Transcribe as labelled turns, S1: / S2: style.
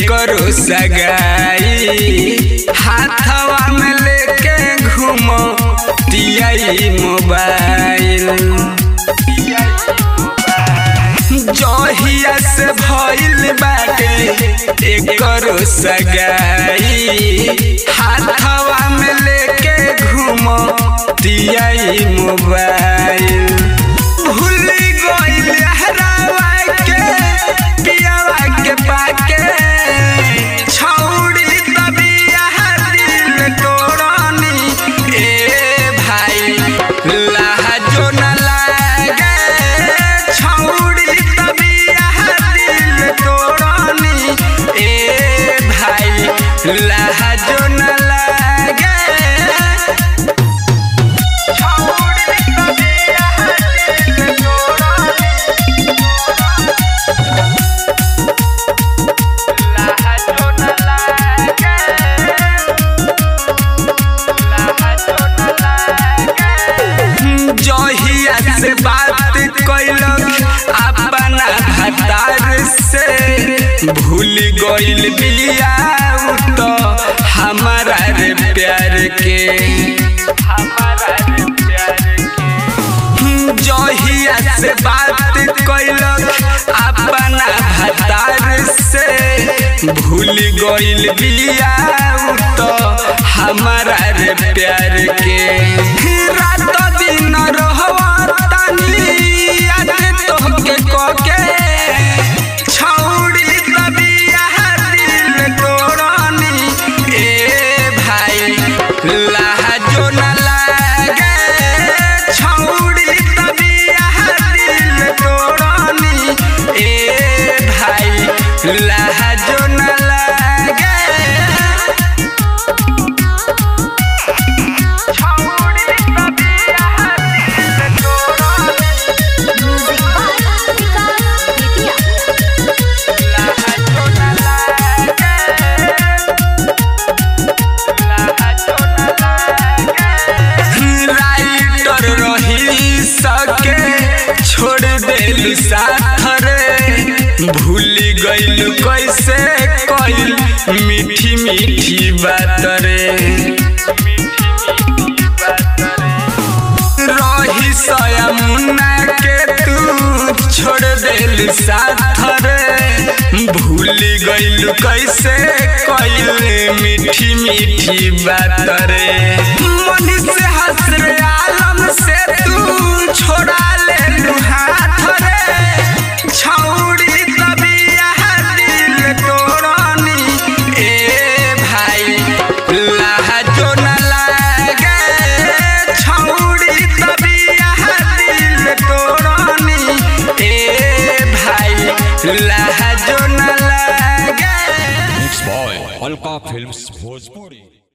S1: एकरो सगाई हाथवा में लेके घूमो तियाई मोबाइल। जहिया से भइल बाटे एकरो सगाई हाथवा में लेके घूमो तियाई मोबाइल। भूल गइल हरावा के पियावा के पाके छौड़ी तबिया दिल तोड़नी ए भाई लाजो न लागे छौड़ी तबिया दिल तोड़नी ए भाई लाजो न लागे छौड़ी तबिया दिल तोड़नी लाजो न लागे लाजो न लागे। जहिया से बात कैलक अपना भतार से भूल गइल बिया तो हमारा रे प्यार के हमारा रे प्यार के। जहिया से बात कैलक अपना भतार से भूल गइल बिया तो हमारा रे प्यार के। रात दिन रहवा तानी याद तोहके कके छौड़ी तबिया दिल तोड़नी ए भाई लाजो न लागे छौड़ी तबिया दिल तोड़नी ए भाई लाजो न लागे छौड़ी तबिया दिल तोड़नी
S2: म्यूजिक बाय विकास बेतिया।
S1: लाजो न लागे लाजो न लागे। राइटर रही सके छोड़ देलु साथ रे भूल गइलु कैसे कइल मीठी मीठी बात रे। रही सया मुन्ना के तू छोड़ देलु साथ रे भूल गइलु कैसे कइल मीठी मीठी बात रे। मन से हंसरे आलम से तू छोड़ा ले हाथ रे छौड़ी तबिया दिल तोड़नी ए भाई लाजो न लागे छौड़ी तबिया दिल तोड़नी ए भाई लाजो न लागे।
S3: Mix by Alka films Bhojpuri.